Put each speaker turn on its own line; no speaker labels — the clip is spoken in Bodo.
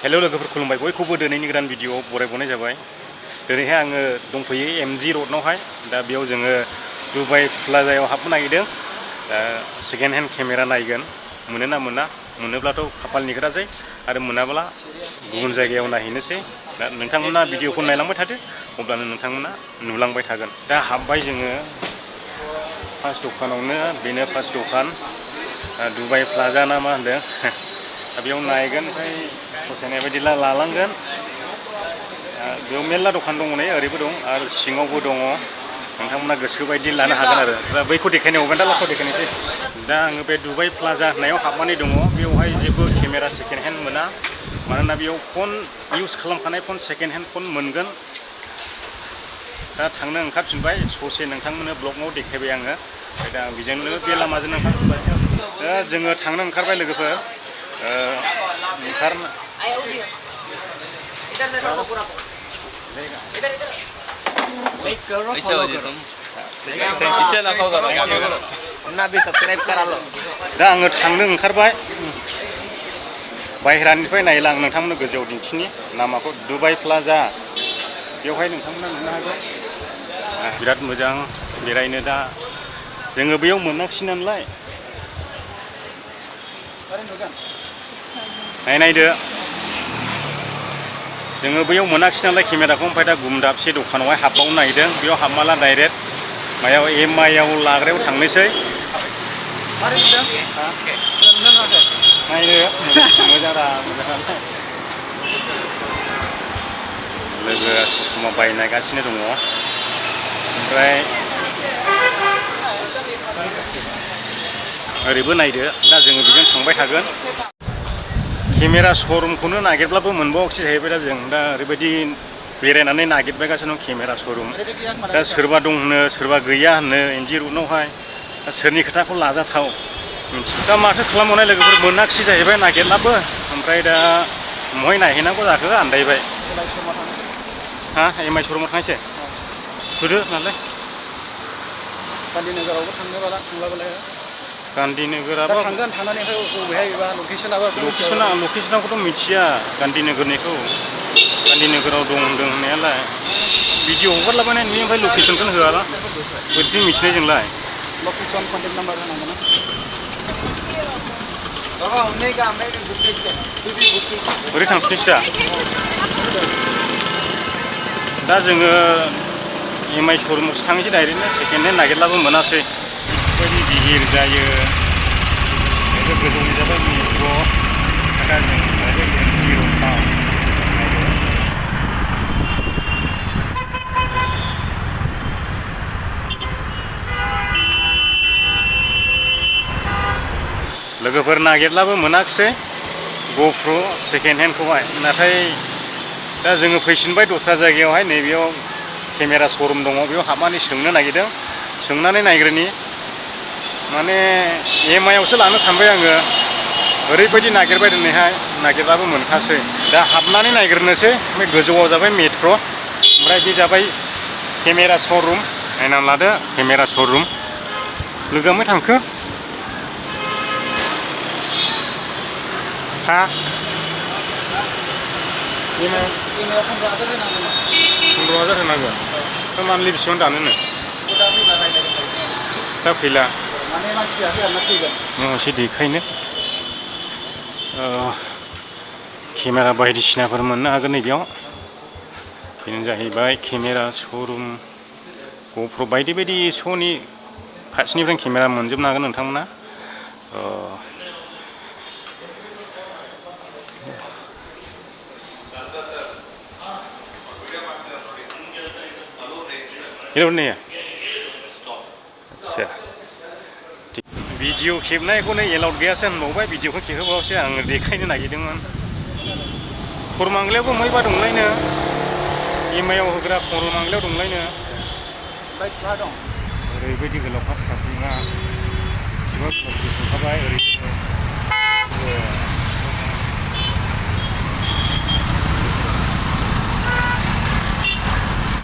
हेलो लोगोफोर खुलुमबाय बयखौबो दिनैनि गोदान भिडिअआव बरायबावनाय जाबाय। दिनैहाय आङो दंफैयो एमजि र'डनावहाय। दा बेयाव जोङो दुबाइ प्लाजायाव हाबनो नागिरदों। सेकेन्ड हेन्ड केमेरा नायगोन, मोनो ना मोना, मोनोब्लाथ' खाफालनि खोथासै आरो मोनाब्ला गुबुन जायगायाव नायहैनोसै। दा नोंथांमोना भिडिअखौ नायलांबाय थादो, अब्लानो नोंथांमोना नुलांबाय थागोन। दा हाबबाय जोङो फार्स्ट दखानावनो, बेनो फार्स्ट दखान दुबाइ प्लाजा ना मा होनदों। बेयाव नायगोन, ओमफ्राय फसायनाय बायदिला लालांगोन। बेयाव मेरला दखान दङ नै, ओरैबो दं आरो सिङावबो दङ। नोंथांमोना गोसो बायदि लानो हागोन आरो। दा बैखौ देखायनो हरगोन, दा लास्टआव देखायनोसै। दा आङो बे दुबाइ प्लाजा होननायाव हाबनानै दङ। बेवहाय जेबो केमेरा सेकेन्ड हेन्ड मोना, मानोना बेयाव फन इउज खालामखानाय फन सेकेन्ड हेन्ड फन मोनगोन। दा थांनो ओंखारफिनबाय ससे, नोंथांमोननो ब्लगाव देखायबाय आङो। ओमफ्राय दा बेजोंनो बे लामाजों ओंखारफिनबाय। दा जोङो थांनो ओंखारबाय लोगोफोर। दा आङो थांनो ओंखारबाय। बाहेरानिफ्राय नायलां नोंथांमोननो गोजौआव दिन्थिनि लामाखौ, दुबाइ प्लाजा। बेवहाय नोंथांमोना नुनो हागोन। बिराद मोजां बेरायनो। दा जोङो बेयाव मोनाखिसै नालाय, नायदो जोङो बैयाव मोनाखिसै नालाय केमेराखौ। ओमफ्राय दा गुबुन दाबसे दखानावहाय हाबबावनो नागिरदों। बेयाव हाबमाला डाइरेक्ट मायाव एमआइआव लाग्रायाव थांनोसै। नायनो मोजांरा, मोजाङालाय। लोगोआ ससमा बायनायगासिनो दङ। ओमफ्राय ओरैबो नायदो। दा जोङो बेजों थांबाय थागोन। केमेरा श'रुमखौनो नागिरब्लाबो मोनबावाखिसै जाहैबाय। दा जों दा ओरैबायदि बेरायनानै नागिरबायगासिनो दं केमेरा श'रुम। दा सोरबा दं होनो, सोरबा गैया होनो एमजि र'डनावहाय। दा सोरनि खोथाखौ लाजाथाव मिथिया। दा माथो खालामबावनाय लोगोफोर, मोनाखिसै जाहैबाय नागिरनाबो। ओमफ्राय दा बहाय नायहैनांगौ जाखो आन्दायबाय। एमआइ श'रुमाव थांनोसै, थुदो नालाय। गान्धी नोगोरावबो थांनोबाला थांलाबालाय। गान्धी नोगोराबो थांगोन, थांनानैहाय बबेहाय एबा लकेसनाखौथ' मिथिया गान्धी नोगोरनिखौ। गान्धी नोगोराव दं होनदों होननायालाय, भिडिअ हगारलाबायनाय नुयो। ओमफ्राय लकेसनखौनो होआला, बोरैथो मिथिनाय जोंलाय। लकेसन कन्टेक्ट नाम्बार होनांगोन। बोरै थांफिनोसै दा जोङो एमआइ श'रुमावसो थांनोसै डाइरेक्टनो। सेकेन्ड हेन्ड नागिरब्लाबो मोनासै, ओरैबायदि गिहिर जायो। गोजौनि जाबाय मेट्र'। दा जों डाइरेक्ट एमजि र'डआव लोगोफोर नागिरब्लाबो मोनाखिसै ग'प्र' सेकेन्ड हेन्डखौहाय। नाथाय दा जोङो फैफिनबाय दस्रा जायगायावहाय। नैबेयाव केमेरा श'रुम दङ, बेयाव हाबनानै सोंनो नागिरदों। सोंनानै नायग्रोनि, माने एमआइआवसो लानो सानबाय आङो। ओरैबायदि नागिरबाय दिनैहाय, नागिरब्लाबो मोनखासै। दा हाबनानै नायग्रोनोसै। ओमफ्राय गोजौआव जाबाय मेट्र', ओमफ्राय बे जाबाय केमेरा श'रुम। नायनानै लादो, केमेरा श'रुम। लोगोआ माहाय थांखो? एमआइआव 15,000 होनांगोन। 15,000 होनांगोन। दा मान्थलि बेसेबां दानोनो? दा फैला। माने मानसि फैयाखै आरोना, फैगोन। एसे देखायनो केमेरा बायदिसिनाफोर मोननो हागोन नैबेयाव। बेनो जाहैबाय केमेरा श'रुम। ग'प्र' बायदि बायदि स'नि फारसेनिफ्राय केमेरा मोनजोबनो हागोन नोंथांमोना। आच्छा, भिडिअ खेबनायखौनो एलाउड गैयासो होनबावबाय। भिडिअखौ खेबहोबावसै, आङो देखायनो नागिरदोंमोन। खरमांग्लायावबो मैबा दंलायनो, एमआइआव होग्रा खरमांग्लायाव दंलायनो। ओरैबायदि गोलावखा ट्राफिकआ, बिसिबा ट्राफिक ओंखारबाय ओरै।